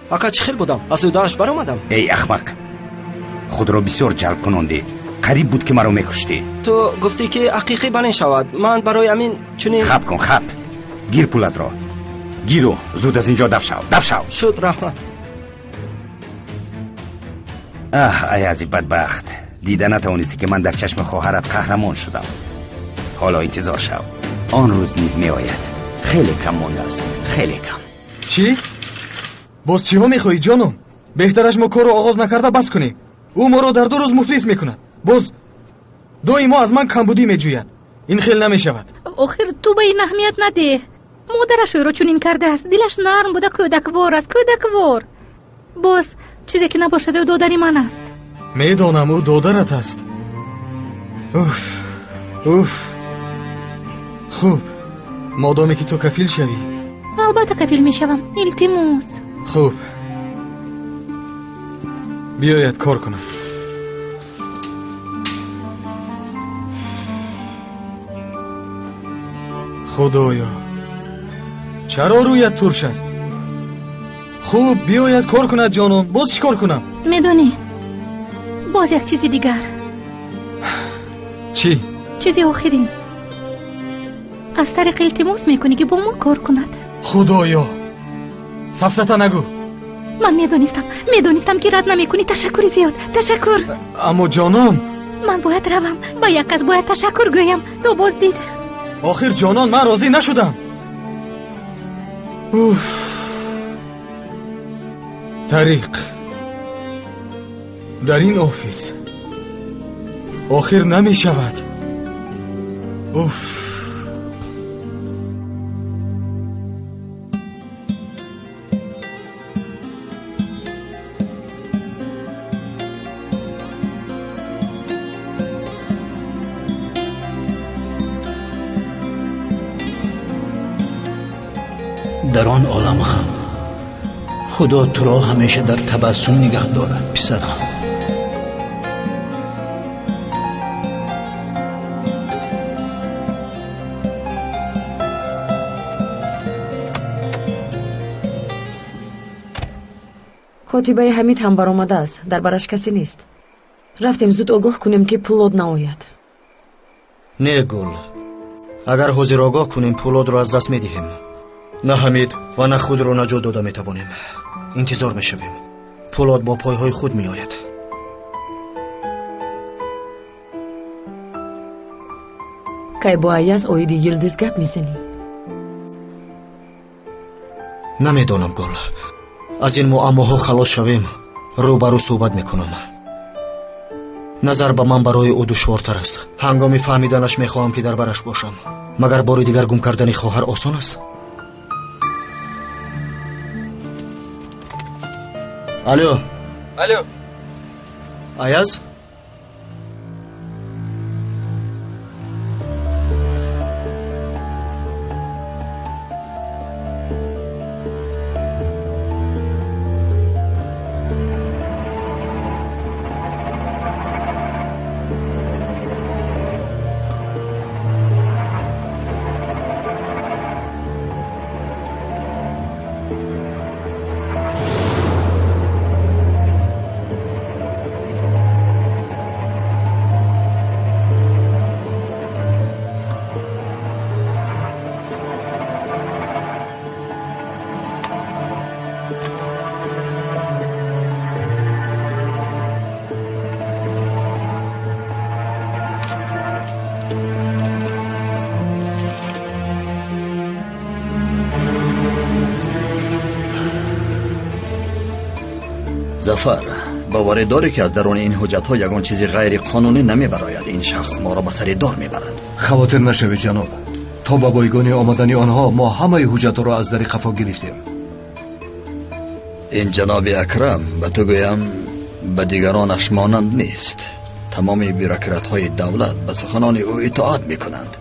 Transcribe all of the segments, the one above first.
Ака, чӣ хел будам? Аз удааш баромадам. Эй ахмақ, худро бисёр ҷалб кунондӣ. Қариб буд, ки маро мекуштӣ. Ту гуфтӣ, ки ҳақиқӣ балин шавад. Ман барои ҳамин чунин. Хап кун, хап. Гир пулатро. Гиру зуд аз ин ҷо дав шав, дав шав. Шуд, раҳмат. Аҳ, Аязи бадбахт, дида натавонистӣ, ки ман дар чашми хоҳарат қаҳрамон шудам. Ҳоло интизор шав, он рӯз низ меояд. Хеле кам мондааст, хеле кам. Чӣ? Боз чиҳо мехоҳӣ, ҷонон? Беҳтараш мо корро оғоз накарда бас кунем. Ӯ моро дар 2 рӯз муфлис мекунад. Боз доимо аз ман камбудӣ меҷӯяд. Ин хел намешавад. Охир ту ба ин аҳамият надеҳ. Модараш ӯро чунин кардааст. Дилаш нарм буда, кӯдаквор аст, кӯдаквор. Боз чизе ки набошад, ӯ додари ман аст. Медонам, ӯ додарат аст. Уф, уф. Хуб, модоме ки ту кафил шавӣ. Албатта кафил мешавам. Илтимос. Хуб, биёяд кор кунад. Худоё, чаро рӯят турш аст? Хуб, биёяд кор кунад, ҷонон. Боз чӣ кор кунам? Медонӣ, боз як чизи дигар. Чӣ? Чизи охирин. Аз тариқи илтимос мекунӣ, ки бо мо кор кунад. Худоё, сафсата нагӯ. Ман медонистам, медонистам, ки рад намекунӣ. Ташаккури зиёд, ташаккур. Аммо ҷонон, ман бояд равам. Ба як кас бояд ташаккур гӯям. То боздид. Охир ҷонон, ман розӣ нашудам. Уф, тариқ дар ин офис охир намешавад. Уф. Дар он олам ҳам Худо туро ҳамеша дар табассум нигаҳ дорад, писарам. Котибаи Ҳамид ҳам баромадааст, дар бараш касе нест. Рафтем зуд огоҳ кунем, ки Пулод наояд. Не, Гул, агар ҳозир огоҳ кунем, Пулодро аз даст медиҳем. На Ҳамид ва на худро наҷот дода метавонем. Интизор мешавем. Пулод бо пойҳои худ меояд. Кай бо Аяз оиди Йилдиз гап мезанӣ? Намедонам, Гул. Аз ин муаммоҳо халос шавем, рӯ ба рӯ суҳбат мекунам. Назар ба ман барои ӯ душвортар аст. Ҳангоми фаҳмиданаш мехоҳам, ки дар бараш бошам. Магар бори дигар гум кардани хоҳар осон аст? Алло. Алло. Аяз? Зафар, боварӣ дорӣ, ки аз даруни ин ҳуҷҷатҳо ягон чизи ғайриқонунӣ намебарояд? Ин шахс моро ба сари дор мебарад. Хавотир нашавед, ҷаноб. То ба бойгонӣ омадани онҳо мо ҳамаи ҳуҷҷатҳоро аз дари қафо гирифтем. Ин ҷаноби Акрам, ба ту гӯям, ба дигаронаш монанд нест. Тамоми бюрократҳои давлат ба суханони ӯ итоат мекунанд.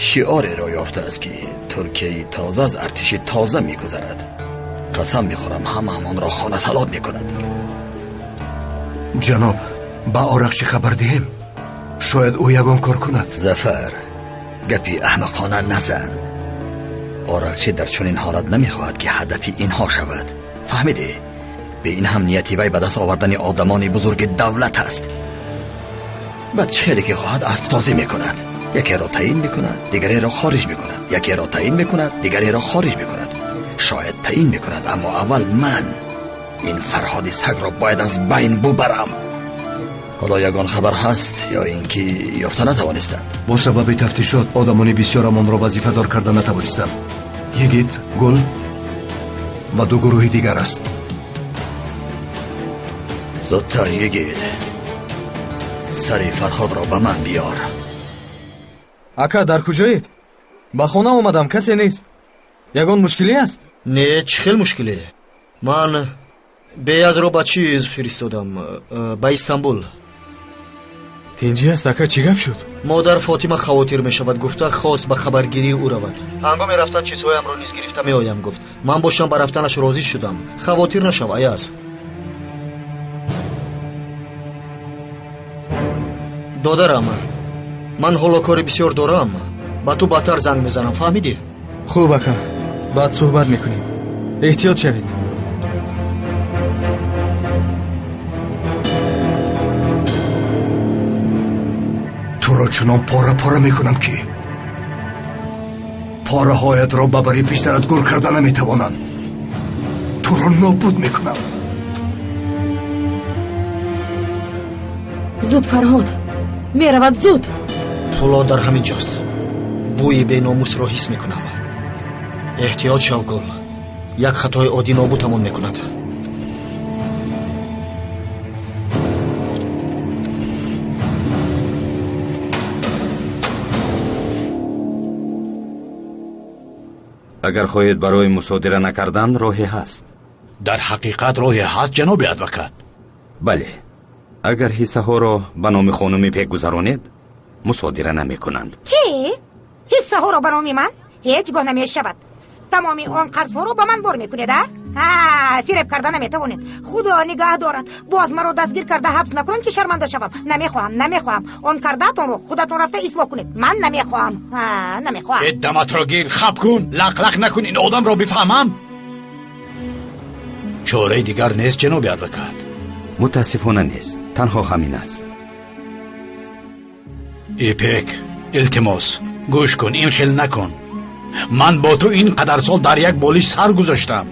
Шиореро ёфтааст, ки Туркияи тоза аз артиши тоза мегузарад. Қасам мехӯрам, ҳамаамонро хонасалот мекунад. Ҷаноб, ба Орақчӣ хабар диҳем, шояд ӯ ягон кор кунад. Зафар, гапи аҳмақона назан. Орақчӣ дар чунин ҳолат намехоҳад, ки ҳадафи инҳо шавад. Фаҳмидӣ? Бе ин ҳам нияти вай ба даст овардани одамони бузурги давлат аст. Баъд чӣ хеле ки хоҳад асбтозӣ мекунад. Якеро таъин мекунад, дигареро хориҷ мекунад. Якеро таъин мекунад, дигареро хориҷ мекунад. Шояд таъин мекунад, аммо аввал ман ин Фарҳоди сагро бояд аз байн бубарам. Ҳоло ягон хабар ҳаст ё ин ки ёфта натавонистанд? Бо сабаби тафтишот одамони бисёрам онро вазифадор карда натавонистанд. Йигит, Гул ва ду гурӯҳи дигар аст. Зудтар Йигит, сари Фарҳодро ба ман биёр. Ака, дар куҷоед? Ба хона омадам, касе нест. Ягон мушкиле аст? Не, чӣ хел мушкиле? Ман Беязро ба чиз фиристодам, ба Истанбул. Тинҷӣ аст, ака, чӣ гап шуд? Модар Фотима хавотир мешавад, гуфта хост ба хабаргирии ӯ равад. Ҳангоми рафтан чизҳоямро низ гирифта меоям, гуфт. Ман бошам ба рафтанаш розӣ шудам. Хавотир нашав, Аяз. Додарам, ман ҳоло кори бисёр дорам. Ба ту баъдтар занг мезанам, фаҳмидӣ? Хуб, ака, баъд суҳбат мекунем. Эҳтиёт шавед. Туро чунон пора-пора мекунам, ки пораҳоятро ба бари писарат гур карда наметавонанд. Туро нобуд мекунам. Зуд, Фарҳод, меравад, зуд. Пуло дар ҳамин ҷост. Бӯи беномусро ҳис мекунам. Эҳтиёт шав, Гул. Як хатои оддӣ нобудамон мекунад. Агар хоҳед барои мусодира накардан роҳе ҳаст. Дар ҳақиқат роҳе ҳаст, ҷаноби адвокат? Бале. Агар ҳиссаҳоро ба номи хонуми Пек гузаронед, мусодира намекунанд. Чӣ? Ҳиссаҳоро ба номи ман? Ҳеҷ гоҳ намешавад. Тамоми он қарзҳоро ба ман бор мекунед, а? Фиреб карда наметавонед. Худо нигаҳ дорад. Боз маро дастгир карда ҳабс накунанд, ки шарманда шавам. Намехоҳам, намехоҳам. Он кардаатонро худатон рафта ислоҳ кунед. Ман намехоҳам. Намехоҳам. Э, даматро гир, хаб кун, лақ-лақ накун, ин одамро бифаҳмам. Чораи дигар нест, ҷаноби адвокат. Мутаассифона нест, танҳо ҳамин аст. Ипек, илтимос, гӯш кун, ин хел накун. Ман бо ту ин қадар сол дар як болиш сар гузоштам.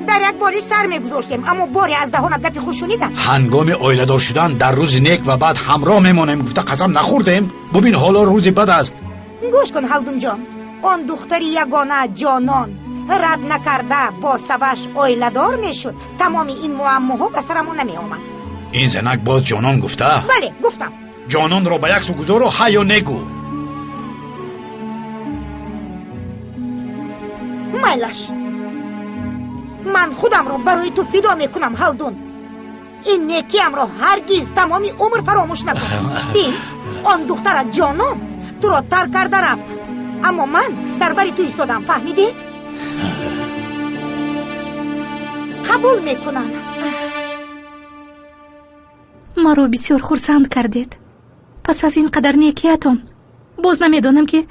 Дар як болиш сар мегузоштем, аммо боре аз даҳонат гапи хуш шунидам. Ҳангоми оиладор шудан дар рӯзи нек ва бад ҳамроҳ мемонем гуфта қасам нахӯрдем. Бубин, ҳоло рӯзи бад аст. Гӯш кун, Ҳалдунҷон, он духтари ягона ҷонон рад накарда бо саваш оиладор мешуд, тамоми ин муаммоҳо ба сарамон намеомад. Ин занак боз ҷонон гуфта? Бале, гуфтам. Ҷононро ба як су гузору ҳа ё негӯ. Майлаш, ман худамро барои ту фидо мекунам, Ҳалдун. Ин некиамро ҳаргиз тамоми умр фаромӯш накун. Бин, он духтара ҷонон туро тарк карда рафт, аммо ман дар бари ту истодам, фаҳмидӣ? Қабул мекунам. Маро бисёр хурсанд кардед. Пас аз ин қадар некиятон боз намедонам, ки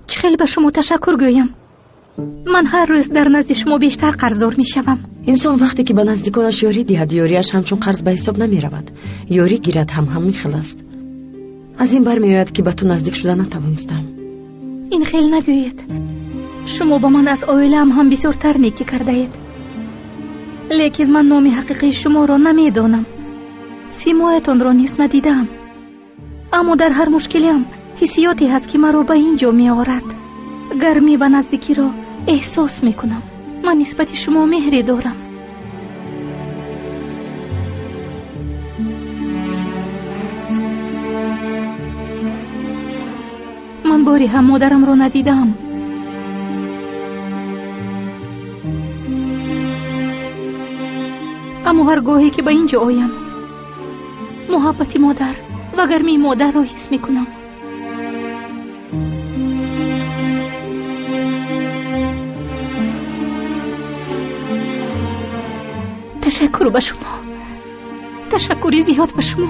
чӣ хел ба шумо ташаккур гӯям. Ман ҳар рӯз дар назди шумо бештар қарздор мешавам. Инсон вақте ки ба наздиконаш ёрӣ диҳад, ёрияш ҳамчун қарз ба ҳисоб намеравад. Ёрӣ гирад ҳам ҳамин хел аст. Аз ин бармеояд, ки ба ту наздик шуда натавонистам. Ин хел нагӯед. Шумо ба ман аз оилаам ҳам бисёртар некӣ кардаед. Лекин ман номи ҳақиқии шуморо намедонам. Симоятонро низ надидаам. Аммо дар ҳар мушкилиам ҳиссиёте ҳаст, ки маро ба ин ҷо меорад. Гармӣ ва наздикиро эҳсос мекунам. Ман нисбати шумо меҳре дорам. Ман бори ҳам модарамро надидаам. Аммо ҳар гоҳе ки ба ин ҷо оям, муҳаббати модар ва гармии модарро ҳис мекунам. Ташаккур ба шумо. Ташаккури зиёд ба шумо.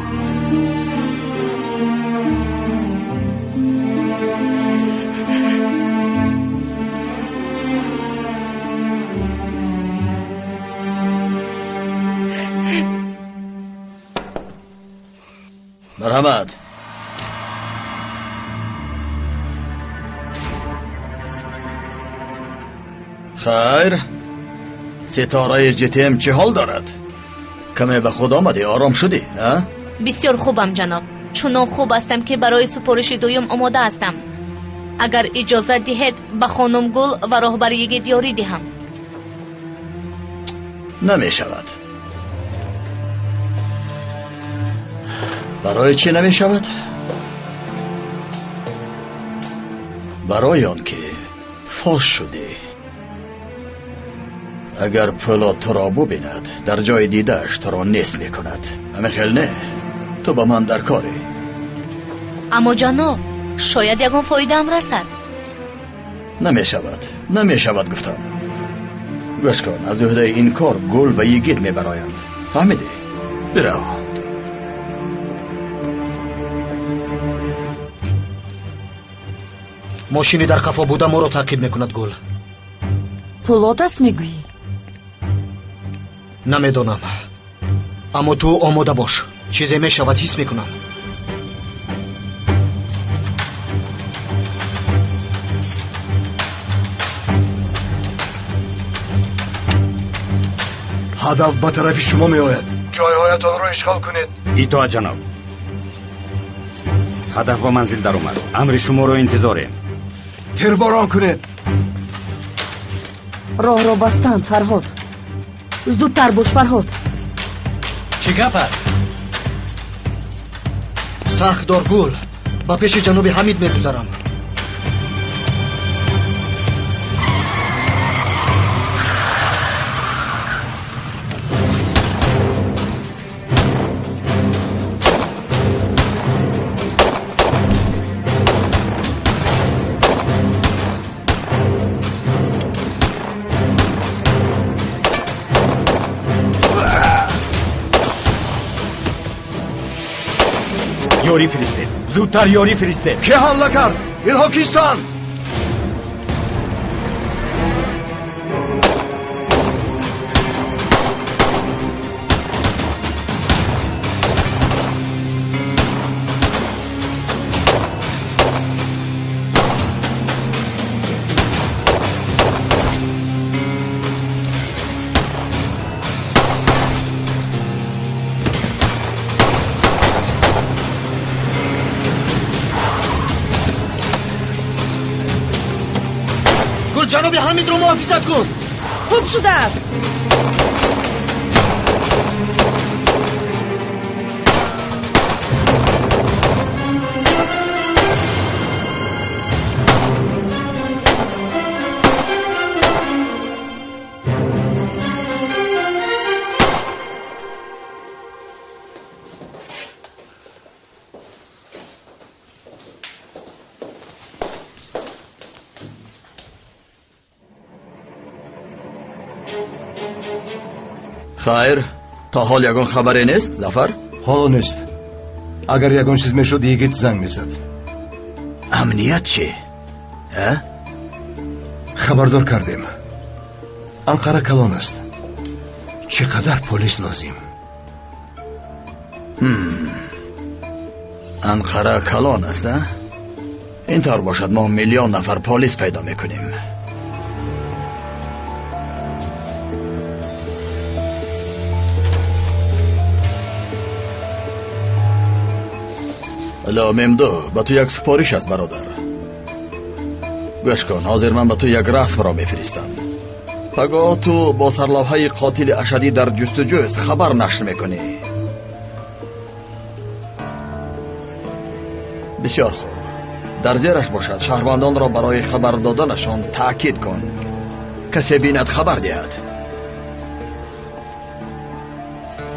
Марҳамат. Хайр, ситораи ҷитем чӣ ҳол дорад? Каме ба худ омадӣ, ором шудӣ, а? Бисёр хубам, ҷаноб. Чунон хуб ҳастам, ки барои супориши дуюм омода ҳастам. Агар иҷозат диҳед, ба хонум Гул ва роҳбари йигит ёрӣ диҳам. Намешавад. Барои чӣ намешавад? Барои он ки фош шудӣ. Агар Пулод туро бубинад, дар ҷои дидааш туро нест мекунад. Ҳамин хел не? Ту ба ман дар корӣ. Аммо ҷаноб, шояд ягон фоидаам расад. Намешавад, намешавад гуфтам. Гӯш кун, аз ӯҳдаи ин кор Гул ва йигит мебароянд. Фаҳмидӣ? Бирав. Мошини дар қафо буда моро таъқиб мекунад, Гул. Пулод аст мегӯӣ? Намедонам, аммо ту омода бош. Чизе мешавад, ҳис мекунам. Ҳадаф ба тарафи шумо меояд. Ҷойҳоятонро ишғол кунед. Итоат, ҷаноб. Ҳадаф ба манзил даромад. Амри шуморо интизорем. Тирборон кунед. Роҳро бастанд, Фарҳод. Зудтар бош, Фарҳод. Чӣ гап аст? Сахт дор, Гул. Ба пеши ҷаноби Ҳамид мегузарам. Ёрӣ фиристед, зудтар ёрӣ фиристед. Кӣ ҳамла кард? Инҳо кистанд? Ҷаноби Ҳамидро муҳофизат кун. Хуб шудааст. Хайр, то ҳол ягон хабаре нест, Зафар? Ҳоло нест. Агар ягон чиз мешуд, йигит занг мезад. Амният чӣ? А? Хабардор кардем. Анқара калон аст. Чӣ қадар полис лозим? Анқара калон аст, а? Ин тавр бошад, мо миллион нафар полис пайдо мекунем. Алло, Мемду, ба ту як супориш аст, бародар. Гӯш кун, ҳозир ман ба ту як расмро мефиристам. Пагоҳ ту бо сарлавҳаи қотили ашадӣ дар ҷустуҷӯст хабар нашр мекунӣ. Бисёр хуб. Дар зераш бошад, шаҳрвандонро барои хабар доданашон таъкид кун. Касе бинад хабар диҳад.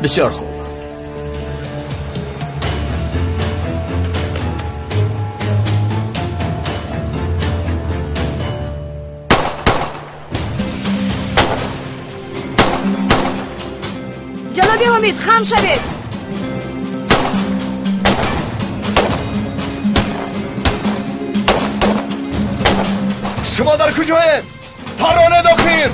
Бисёр хуб. Ҷаноби Ҳомид, хам шавед. Шумо дар куҷоед? Паронед охир!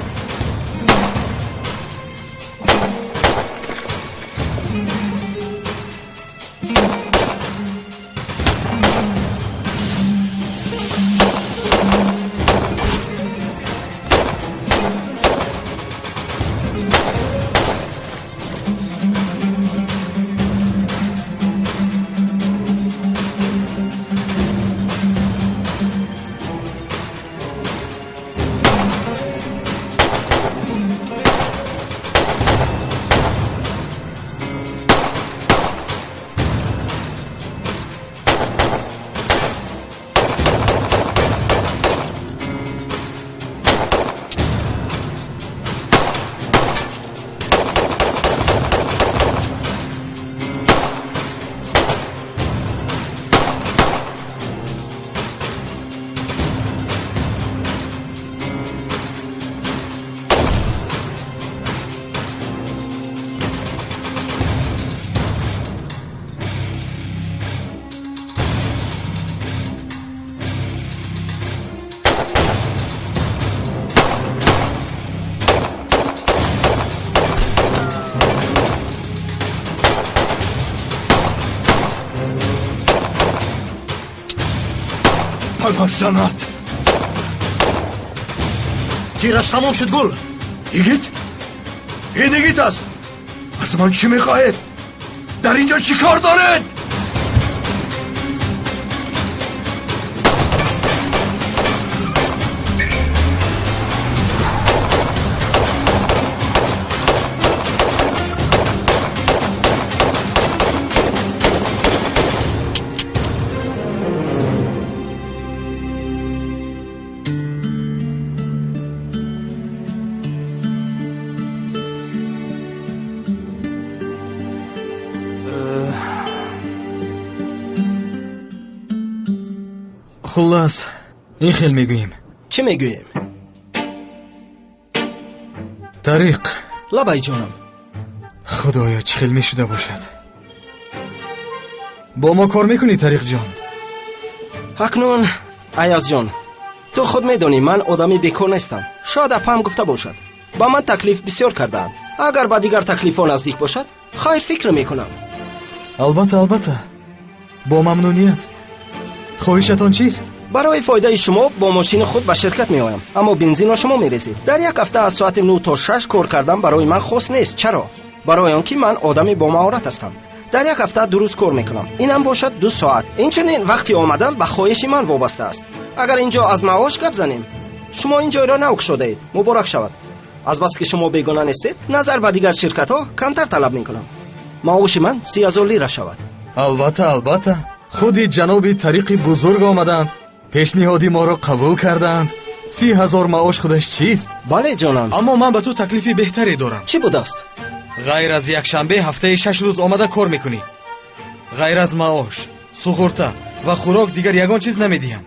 Занат. Тираш тамом шуд, Гул. Йигит? Ин йигит аст. Аз ман чӣ мехоҳед? Дар инҷо чӣ кор доред? Хуллас, ин хел мегӯем. Чӣ мегӯем? Тариқ. Лабай ҷонам. Худоё, чӣ хел мешуда бошад. Бо мо кор мекунӣ, Тариқ ҷон? Акнун, Аяз ҷон, ту худ медонӣ ман одами бекор нестам. Шояд апам гуфта бошад. Ба ман таклиф бисёр кардаанд. Агар ба дигар таклифҳо наздик бошад, хайр фикр мекунам. Албатта, албатта. Бо мамнуният. Хоҳишатон чист? Барои фоидаи шумо бо мошини худ ба ширкат меоям, аммо бензинро шумо мерезед. Дар як ҳафта аз соати 9 то 6 кор кардан барои ман хос нест. Чаро? Барои он ки ман одами бомаҳорат ҳастам. Дар як ҳафта 2 рӯз кор мекунам. Инам бошад 2 соат. Инчунин вақти омадан ба хоҳиши ман вобаста аст. Агар инҷо аз маош гап занем, шумо ин ҷойро нав кушодаед. Муборак шавад. Азбаски шумо бегона нестед, назар ба дигар ширкатҳо камтар талаб мекунам. Маоши ман 30,000 лира шавад. Албатта, албатта. Худи ҷаноби Тариқи бузург омаданд. Пешниҳоди моро қабул карданд. 30,000 маош худаш чист? Бале ҷонам. Аммо ман ба ту таклифи беҳтаре дорам. Чӣ будааст? Ғайр аз якшанбе ҳафтаи 6 рӯз омада кор мекунӣ. Ғайр аз маош, суғурта ва хӯрок дигар ягон чиз намедиҳам.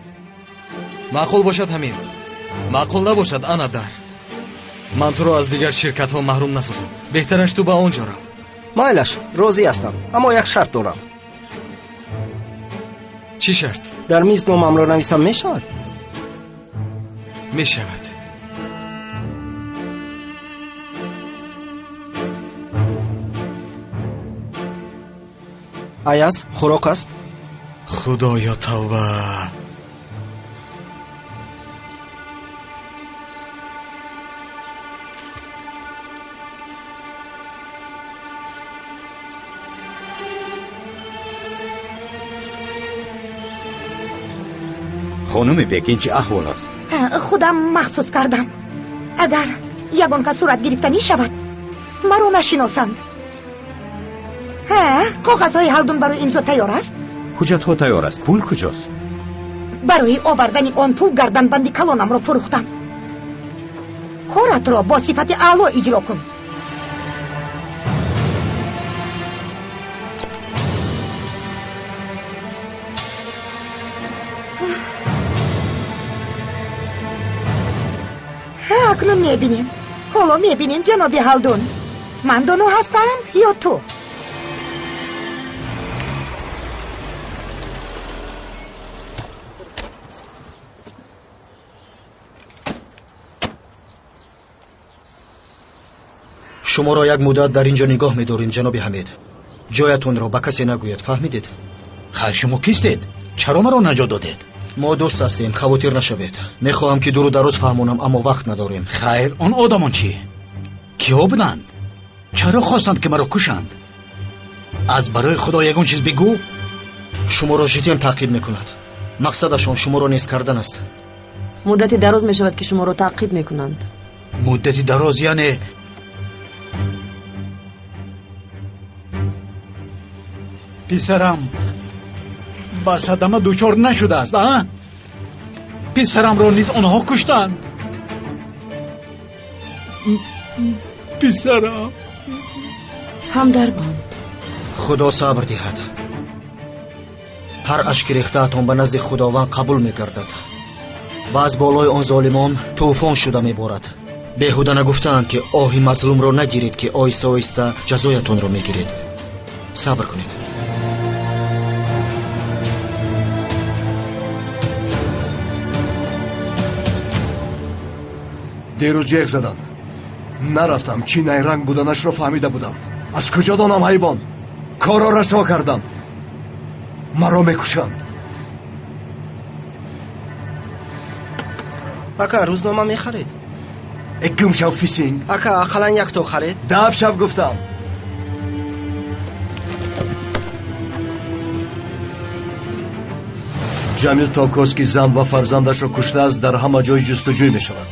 Маъқул бошад ҳамин. Маъқул набошад ана дар. Ман туро аз дигар ширкатҳо маҳрум насозам. Беҳтараш ту ба он ҷо рав. Майлаш, розӣ ҳастам, аммо як шарт дорам. Чӣ шарт? Дар миз номамро нависам мешавад? Мешавад. Аяз, хӯрок аст? Худоё, тавба! Хонуми Бек, ин чӣ аҳвол аст? Худам махсус кардам. Агар ягон кас сурат гирифтанӣ шавад, маро нашиносанд. Коғазҳои ҳалдун барои имзо тайёр аст? Ҳуҷҷатҳо тайёр аст. Пул куҷост? Барои овардани он пул гарданбанди калонамро фурӯхтам. Коратро бо сифати аъло иҷро кун. Акнун мебинем. Ҳоло мебинем, ҷаноби Ҳалдун. Ман доно ҳастам ё ту? Шуморо як муддат дар ин ҷо нигоҳ медорем, ҷаноби Ҳамид. Ҷоятонро ба касе нагӯед, фаҳмидед? Хайр, шумо кистед? Чаро маро наҷот додед? Мо дӯст ҳастем, хавотир нашавед. Мехоҳам ки дуру дароз фаҳмонам, аммо вақт надорем. Хайр, он одамон чӣ? Киҳо буданд? Чаро хостанд ки маро кушанд? Аз барои Худо ягон чиз бигӯ. Шуморо житем таъқиб мекунад. Мақсадашон шуморо нест кардан аст. Муддати дароз мешавад ки шуморо таъқиб мекунанд. Муддати дароз яъне писарам ба садама дучор нашудааст, а? Писарамро низ онҳо куштанд. Писарам. Ҳамдард. Худо сабр диҳад. Ҳар ашки рехтаатон ба назди Худованд қабул мегардад ва аз болои он золимон тӯфон шуда меборад. Беҳуда нагуфтаанд ки оҳи мазлумро нагиред, ки оҳиста оҳиста ҷазоятонро мегиред. Сабр кунед. Дирӯз ҷеғ заданд. Нарафтам, чӣ найранг буданашро фаҳмида будам. Аз куҷо донам ҳайвон? Корро расво кардам. Маро мекушанд. Ака, рӯзнома мехаред? Э, гум шав, фисинг! Ака, ақаллан якто харед. Даф шав, гуфтам! Ҷамил Токоз, ки зан ва фарзандашро куштааст, дар ҳама ҷой ҷустуҷӯй мешавад.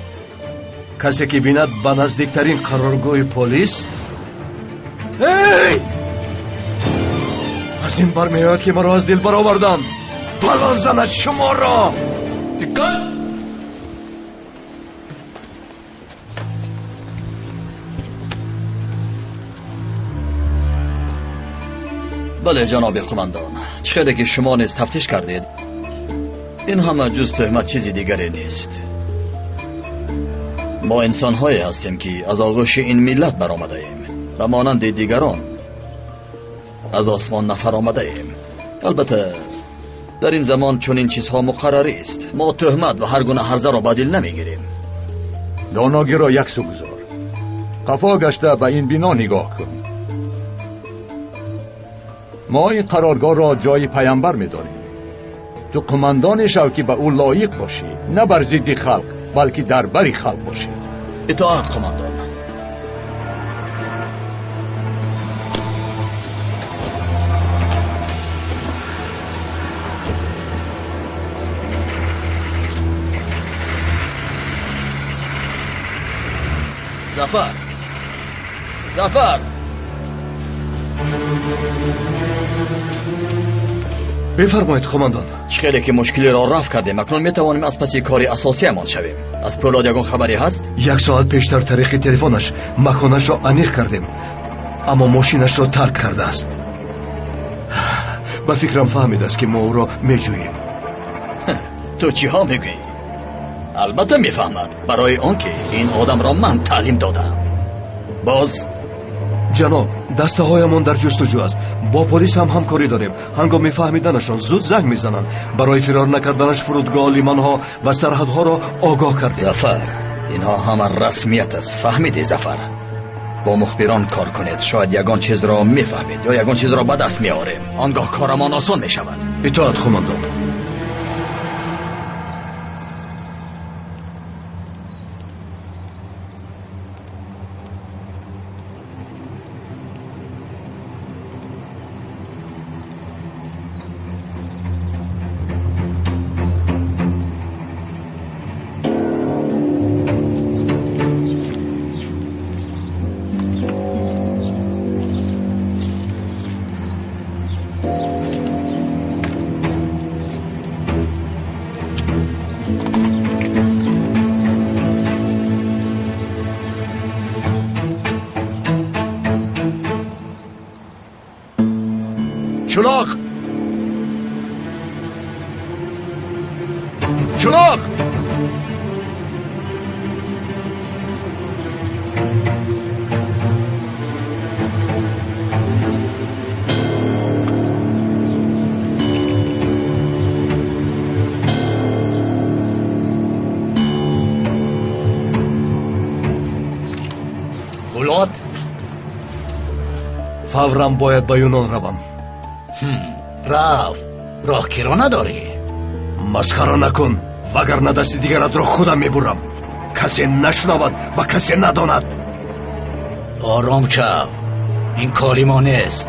Касе ки бинад, ба наздиктарин қароргоҳи полис. Эй, аз ин бармеояд, ки маро аз дил бароварданд. Бало занад шуморо! Диққат! Бале, ҷаноби қумандон, чӣ хеле ки шумо низ тафтиш кардед, ин ҳама ҷуз туҳмат чизи дигаре нест. Мо инсонҳое ҳастем, ки аз оғӯши ин миллат баромадаем ва монанди дигарон аз осмон нафаромадаем. Албатта, дар ин замон чунин чизҳо муқаррарист. Мо туҳмат ва ҳар гуна ҳарзаро ба дил намегирем. Доногиро яксу гузор, қафо гашта ба ин бино нигоҳ кун. Мо ин қароргоҳро ҷои паямбар медорем. Ту қумандоне шав, ки ба ӯ лоиқ бошӣ, на бар зидди халқ, балки дар бари халқ бошӣ. Итоат, қумандон. Зафар, Зафар! Бифармоед, қумандон. Чӣ хеле ки мушкилиро рафъ кардем, акнун метавонем аз паси кори асосиямон шавем. Аз Пӯлод ягон хабаре ҳаст? Як соат пештар тариқи телефонаш маконашро аниқ кардем, аммо мошинашро тарк кардааст. Ба фикрам, фаҳмидааст, ки мо ӯро меҷӯем. Ту чиҳо мегӯӣ? Албатта мефаҳмад, барои он ки ин одамро ман таълим додам. Боз Ҷаноб, дастаҳоямон дар ҷустуҷӯ аст. Бо полис ҳам ҳамкорӣ дорем. Ҳангоми фаҳмиданашон зуд занг мезананд. Барои фирор накарданаш фурудгоҳ, лиманҳо ва сарҳадҳоро огоҳ кардем. Зафар, инҳо ҳама расмият аст, фаҳмидӣ, Зафар? Бо мухбирон кор кунед, шояд ягон чизро мефаҳмед ё ягон чизро ба даст меорем. Он гоҳ корамон осон мешавад. Итоат, қумандон. Чулоқ! Чулоқ! Пӯлод? Фавран бояд ба Юнон равам. Рав, роҳ киро надорӣ. Масхара накун, вагарна дасти дигаратро худам мебурам. Касе нашунавад ва касе надонад. Ором шав, ин кори мо нест.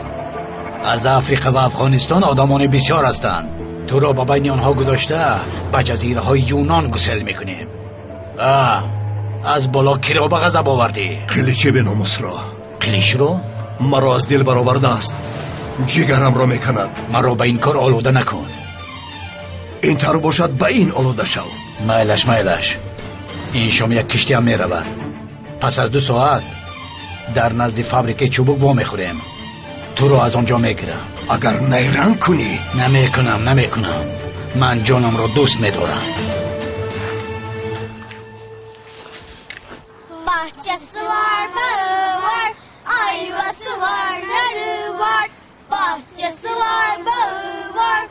Аз Африқа ва Афғонистон одамони бисёр ҳастанд. Туро ба байни онҳо гузошта ба ҷазираҳои Юнон гусел мекунем. Аз боло киро ба ғазаб овардӣ? Қиличи беномусро. Қиличро? Маро аз дил баровардааст, ҷигарамро меканад. Маро ба ин кор олуда накун. Ин тавр бошад, ба ин олуда шав. Майлаш, майлаш. Ин шом як киштиам меравад. Пас аз 2 соат дар назди фабрикаи чӯбук вомехӯрем. Туро аз он ҷо мегирам. Агар найранг кунӣ. Намекунам, намекунам. Ман ҷонамро дӯст медорам. Bahçesi var, bağı var, ayvası var, narı var. Bahçesi var, bağı var,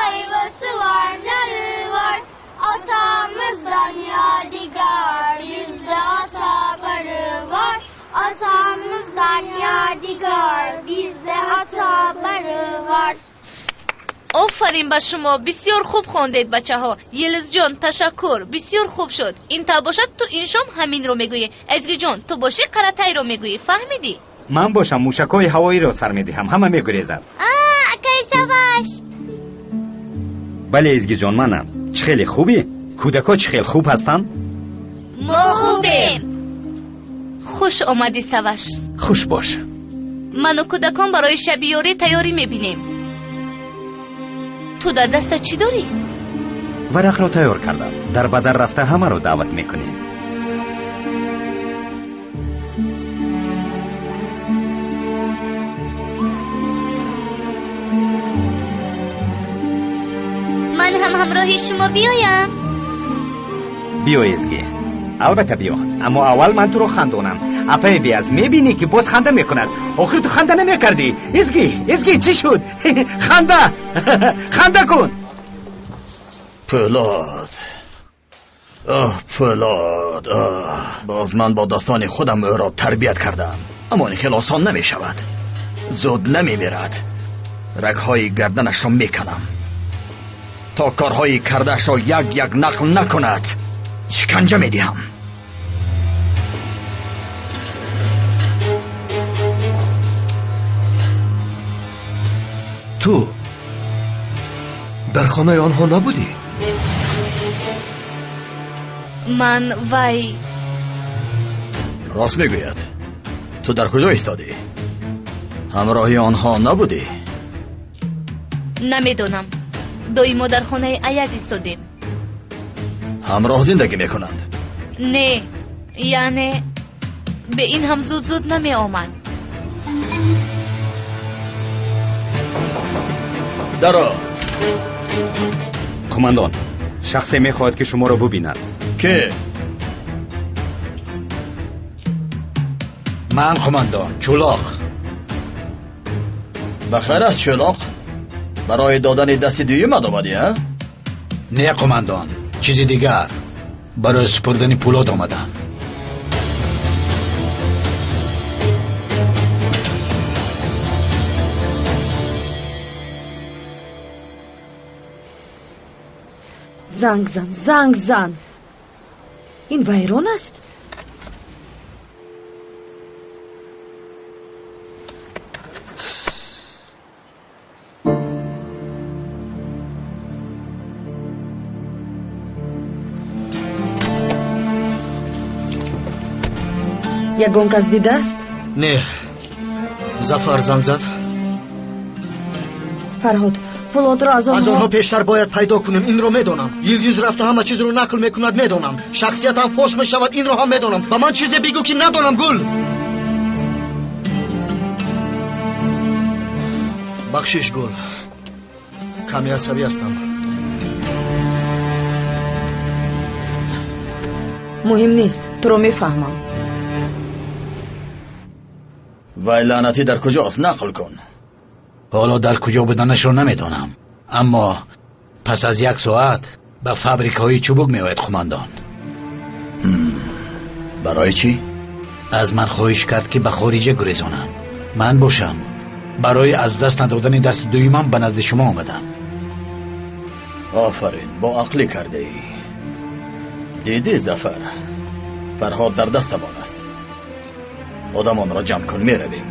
ayvası var, narı var. Atamızdan yadigar, bizde ata barı var. Atamızdan yadigar, bizde ata barı var. Офарин ба шумо, бисёр хуб хондед бачаҳо. Йилдизҷон, ташаккур, бисёр хуб шуд. Ин та бошад, ту ин шом ҳаминро мегӯӣ. Эзгиҷон, ту бошӣ Қаратайро мегӯӣ, фаҳмидӣ? Ман бошам мушакҳои ҳавоиро сар медиҳам, ҳама мегурезанд. Акай Саваш. Бале, Эзгиҷон, манам. Чӣ хеле хубӣ? Кӯдакҳо чӣ хел хуб ҳастанд? Мо хубем. Хуш омадӣ, Саваш. Хуш бош. Ману кӯдакон барои шаби ёрӣ тайёрӣ мебинем. Ту дар дастат чӣ дорӣ? Варақро тайёр кардам. Дар ба дар рафта ҳамаро даъват мекунем. Ман ҳам ҳамроҳи шумо биёям. Биё, Эзгӣ. Албатта биё, аммо аввал ман туро хандонам. Апаи Биаз, мебинӣ ки боз ханда мекунад. Охир ту ханда намекардӣ. Эзгӣ, Эзгӣ, чӣ шуд? Ханда, ханда кун. Пӯлод, оҳ Пӯлод, оҳ. Боз ман бо дастони худам ӯро тарбият кардам, аммо ин хеле осон намешавад. Зуд намемирад. Рагҳои гарданашро меканам то корҳои кардаашро як як нақл накунад. Шиканҷа медиҳам. Ту дар хонаи онҳо набудӣ? Ман вай. Рост мегӯяд. Ту дар куҷо истодӣ? Ҳамроҳи онҳо набудӣ? Намедонам. Доимо дар хонаи Аяз истодем. Ҳамроҳ зиндагӣ мекунанд? Не, яъне бе ин ҳам зуд зуд намеомад. Даро. Қумандон, шахсе мехоҳад ки шуморо бубинад. Ке? Ман, қумандон, Чӯлоқ. Ба хайр аст, Чӯлоқ? Барои додани дасти дуюмат омадӣ, а? Не, қумандон, чизи дигар. Барои супурдани Пӯлод омадам. Занг зан, занг зан. Ин вайрон аст? Ягон кас дидааст? Не. Зафар занг зад. Фарҳод, Пӯлодро аз аз онҳо пештар бояд пайдо кунем, инро медонам. Йилдиз рафта ҳама чизро нақл мекунад, медонам. Шахсиятам фош мешавад, инро ҳам медонам. Ба ман чизе бигӯ ки надонам, Гул. Бахшиш, Гул. Каме асабӣ ҳастам. Муҳим нест, туро мефаҳмам. Вай лаънатӣ дар куҷост? Нақл кун. Ҳоло дар куҷо буданашро намедонам, аммо пас аз як соат ба фабрикаҳои чӯбук меояд, қумандон. Барои чӣ? Аз ман хоҳиш кард ки ба хориҷа гурезонам. Ман бошам барои аз даст надодани дасти дуюмам ба назди шумо омадам. Офарин, бо ақлӣ кардаӣ. Дидӣ, Зафар, Фарҳод дар дастамон аст. Одамонро ҷамъ кун, меравем.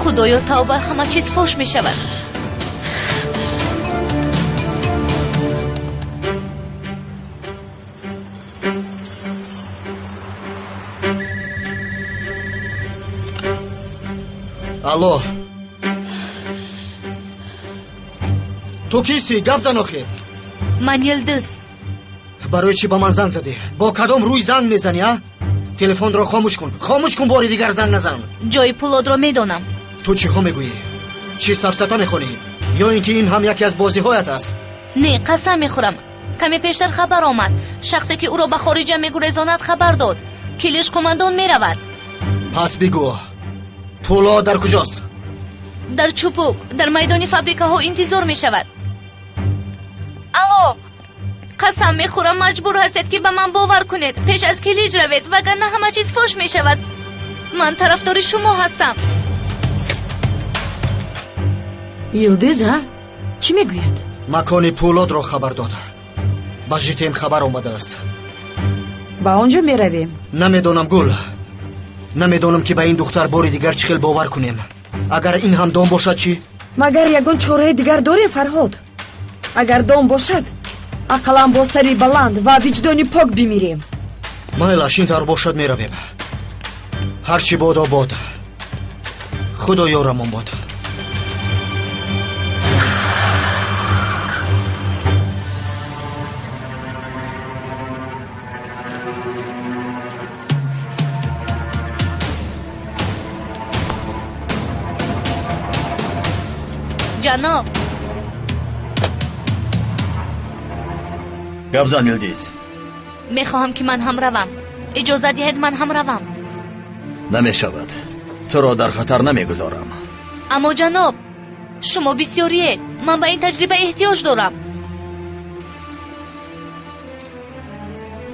Худоё, тавба, ҳама чиз фош мешавад. Алло, ту кистӣ? Гап зан охир. Ман Йилдиз. Барои чӣ ба ман занг задӣ? Бо кадом рӯй занг мезанӣ, а? Телефонро хомӯш кун, хомӯш кун, бори дигар занг назан. Ҷои Пӯлодро медонам. Ту чиҳо мегӯӣ? Чӣ сафсата мехонӣ? Ё ин ки ин ҳам яке аз бозиҳоят аст? Не, қасам мехӯрам. Каме пештар хабар омад. Шахсе ки ӯро ба хориҷа мегурезонад хабар дод. Килиш қумандон меравад. Пас бигӯ, Пӯлод дар куҷост? Дар Чӯпук, дар майдони фабрикаҳо интизор мешавад. Алло, қасам мехӯрам, маҷбур ҳастед ки ба ман бовар кунед. Пеш аз Килиҷ равед, вагарна ҳама чиз фош мешавад. Ман тарафдори шумо ҳастам. Йилдиз, ҳа? Чӣ мегӯяд? Макони Пӯлодро хабар дод. Ба Житем хабар омадааст. Ба он ҷо меравем? Намедонам, Гул. Намедонам ки ба ин духтар бори дигар чӣ хел бовар кунем. Агар ин ҳам дом бошад чӣ? Магар ягон чораи дигар дорем, Фарҳод? Агар дом бошад, ақаллан бо сари баланд ва виҷдони пок бимирем. Майлаш, ин тавр бошад меравем. Ҳарчи бодо бод. Худо ёрамон бод. Ҷаноб. Гап зан, Йилдиз. Мехоҳам ки ман ҳам равам. Иҷозат диҳед ман ҳам равам. Намешавад. Туро дар хатар намегузорам. Аммо ҷаноб, шумо бисёриед. Ман ба ин таҷриба эҳтиёҷ дорам.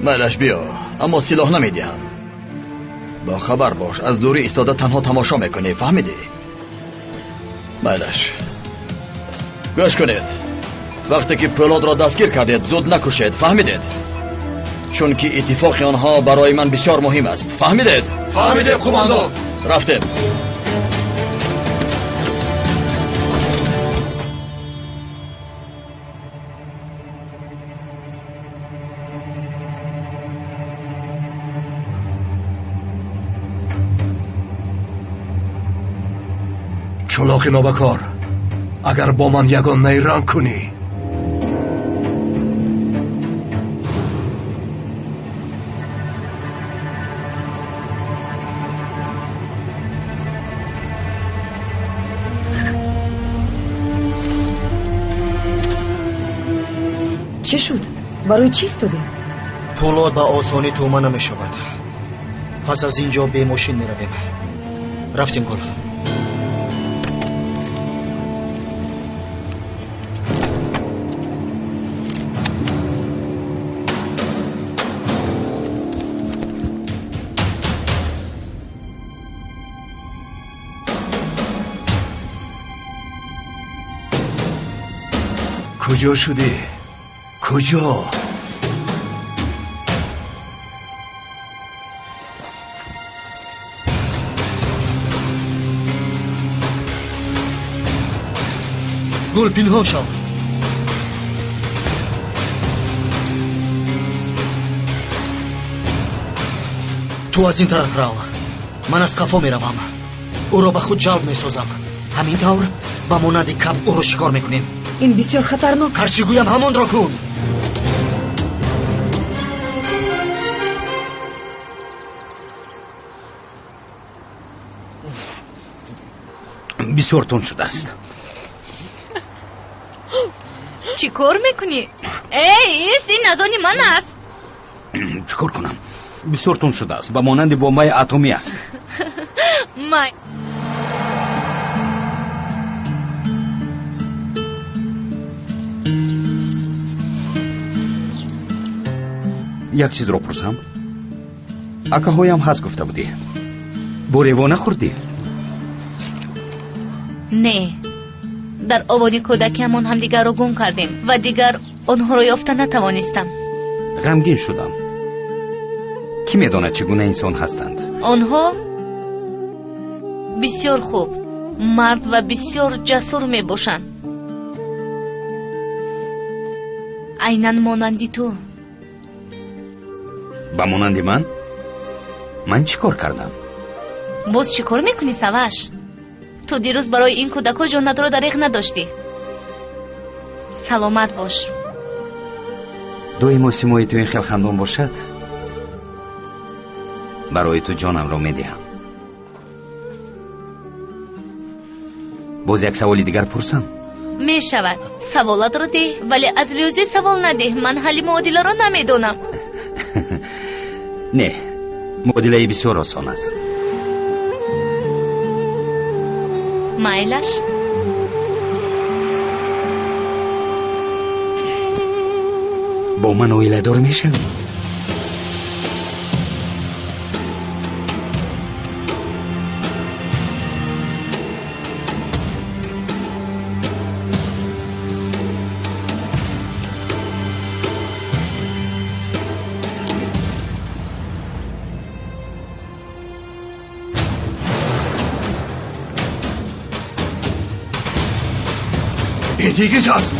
Майлаш, биё, аммо силоҳ намедиҳам. Бо хабар бош, аз дурӣ истода танҳо тамошо мекунӣ, фаҳмидӣ? Майлаш. Гӯш кунед. Вақте ки Пӯлодро дастгир кардед, зуд накушед, фаҳмидед? Чунки иттифоқи онҳо барои ман бисёр муҳим аст. Фаҳмидед? Фаҳмидем, қумандон. Рафтем. Чулоқи нобакор, агар бо ман ягон найранг кунӣ. Чӣ шуд? Барои чӣ истодем? Пӯлод ба осонӣ тӯма намешавад. Пас аз ин ҷо бемошин меравем. Рафтем, Гул. Куҷо шудӣ? Куҷо? Гул, пинҳон шав. Ту аз ин тараф рав, ман аз қафо меравам. Ӯро ба худ ҷалб месозам. Ҳамин тавр ба монанди каб ӯро шикор мекунем. Ин бисёр хатарнок. Ҳарчи гӯям ҳамонро кун. Бисёр тунд шудааст. Чӣ кор мекунӣ? Эй, ис, ин аз они ман аст. Чӣ кор кунам? Бисёр тунд шудааст, ба монанди бомбаи атомӣ аст. Май. Як чизро пурсам? Акаҳоям ҳаст гуфта будӣ. Бо рево нахӯрдӣ? Не. Дар овони кӯдакиамон ҳамдигарро гум кардем ва дигар онҳоро ёфта натавонистам. Ғамгин шудам. Кӣ медонад чӣ гуна инсон ҳастанд? Онҳо бисёр хуб, мард ва бисёр ҷасур мебошанд. Айнан монанди ту. Ба монанди ман? Ман чӣ кор кардам? Боз чӣ кор мекунӣ, Саваш? Ту дирӯз барои ин кӯдакҳо ҷонатро дареғ надоштӣ. Саломат бош. Доимо симои ту ин хел хандон бошад, барои ту ҷонамро медиҳам. Боз як саволи дигар пурсам? Мешавад. Саволатро деҳ, вале аз риёзӣ савол надеҳ. Ман ҳалли муодиларо намедонам. Не, муодилаи бисёр осон аст. Майлаш. Бо ман оиладор мешавӣ? Йигит аст.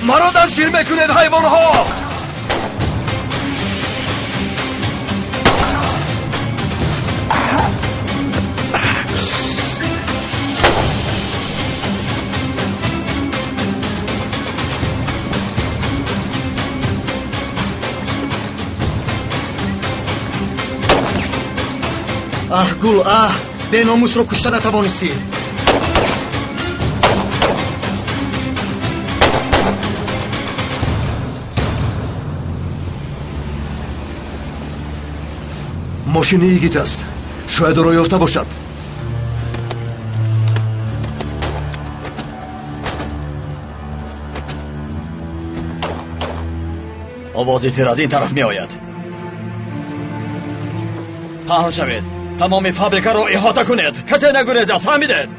Маро дастгир мекунед, ҳайвонҳо! Аҳ, Гул, аҳ, беномусро кушта натавонистӣ. Мошини йигит аст. Шояд ӯро ёфта бошад. Овози тир аз ин тараф меояд. Паҳн шавед. Тамоми фабрикаро иҳота кунед. Касе нагурезад, фаҳмидед?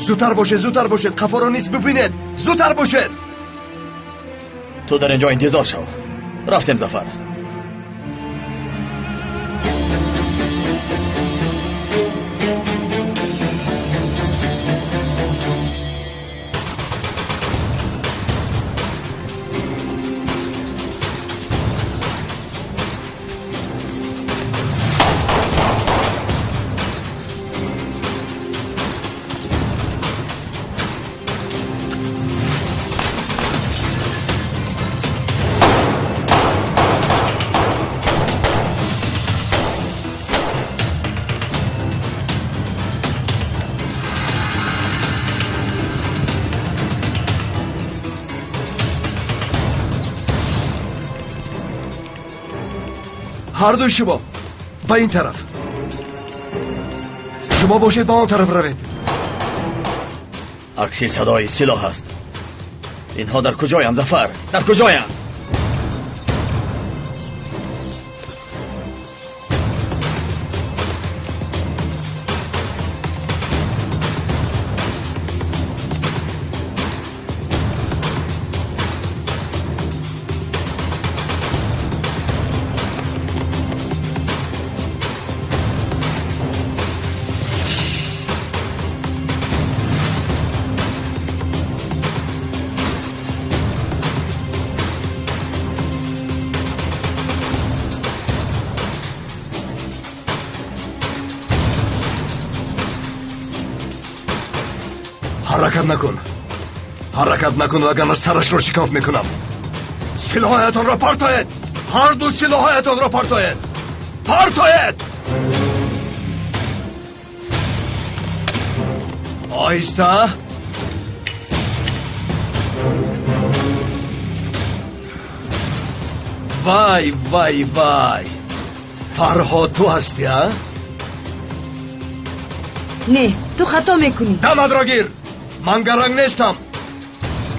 Зудтар бошед, зудтар бошед, қафоро низ бибинед. Зудтар бошед. Ту дар инҷо интизор шав. Рафтем, Зафар. Ҳардуи шумо ба ин тараф, шумо бошед ба он тараф равед. Акси садои силоҳ аст. Инҳо дар куҷоянд, Зафар? Дар куҷоянд? Ҳаракат накун, ҳаракат накун, вагарна сарашро шикоф мекунам. Силоҳаятонро партоед, ҳарду силоҳаятонро партоед, партоед. Оҳиста. Вай, вай, вай, Фарҳод, ту ҳастӣ, а? Не, ту хато мекунӣ. Дамадро гир. Ман гаранг нестам.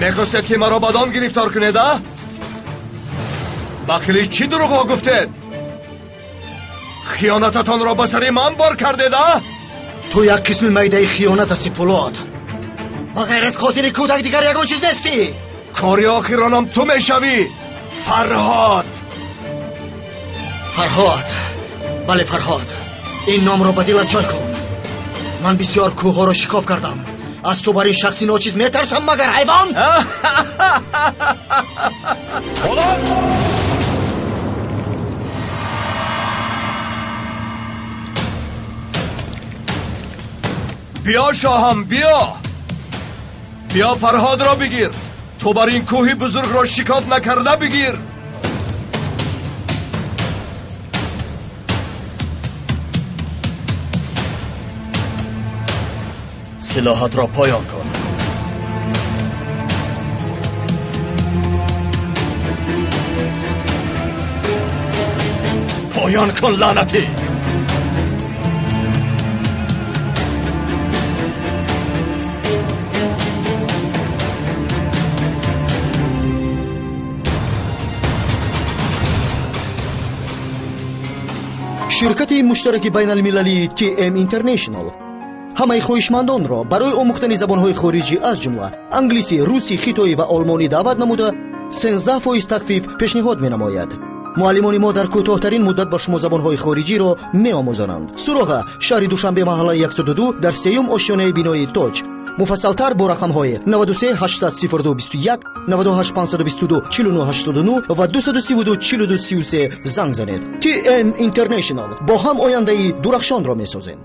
Мехостед ки маро ба дом гирифтор кунед, а? Ба қилич чӣ дурӯғҳо гуфтед? Хиёнататонро ба сари ман бор кардед, а? Ту як қисми майдаи хиёнат ҳастӣ, Пулод. Ба ғайр аз қотили кӯдак дигар ягон чиз нестӣ. Кори охиронам ту мешавӣ, Фарҳод. Фарҳод, бале, Фарҳод. Ин номро ба дилат ҷой кун. Ман бисёр кӯҳҳоро шикоф кардам. Аз ту бар ин шахси ночиз метарсам, магар ҳайвон? Биё, шоҳам, биё. Биё, Фарҳодро бигир. Ту бар ин кӯҳи бузургро шикоф накарда бигир. Силоҳатро поён кун. Поён кун, лаънатӣ. Ширкати муштараки байналмилалии TM International ҳамаи хоҳишмандонро барои омӯхтани забонҳои хориҷӣ аз ҷумла англисӣ, русӣ, хитоӣ ва олмонӣ даъват намуда 13% тахфиф пешниҳод менамояд. Муаллимони мо дар кӯтоҳтарин муддат ба шумо забонҳои хориҷиро меомӯзонанд. Суроға: шаҳри Душанбе, маҳаллаи 102, дар сеюм ошёнаи бинои Тоҷ. Муфассалтар бо рақамҳои 93 8 02 21, 98 522 49 89 ва 232 42 33 занг занед. TM International бо ҳам ояндаи дурахшонро месозем.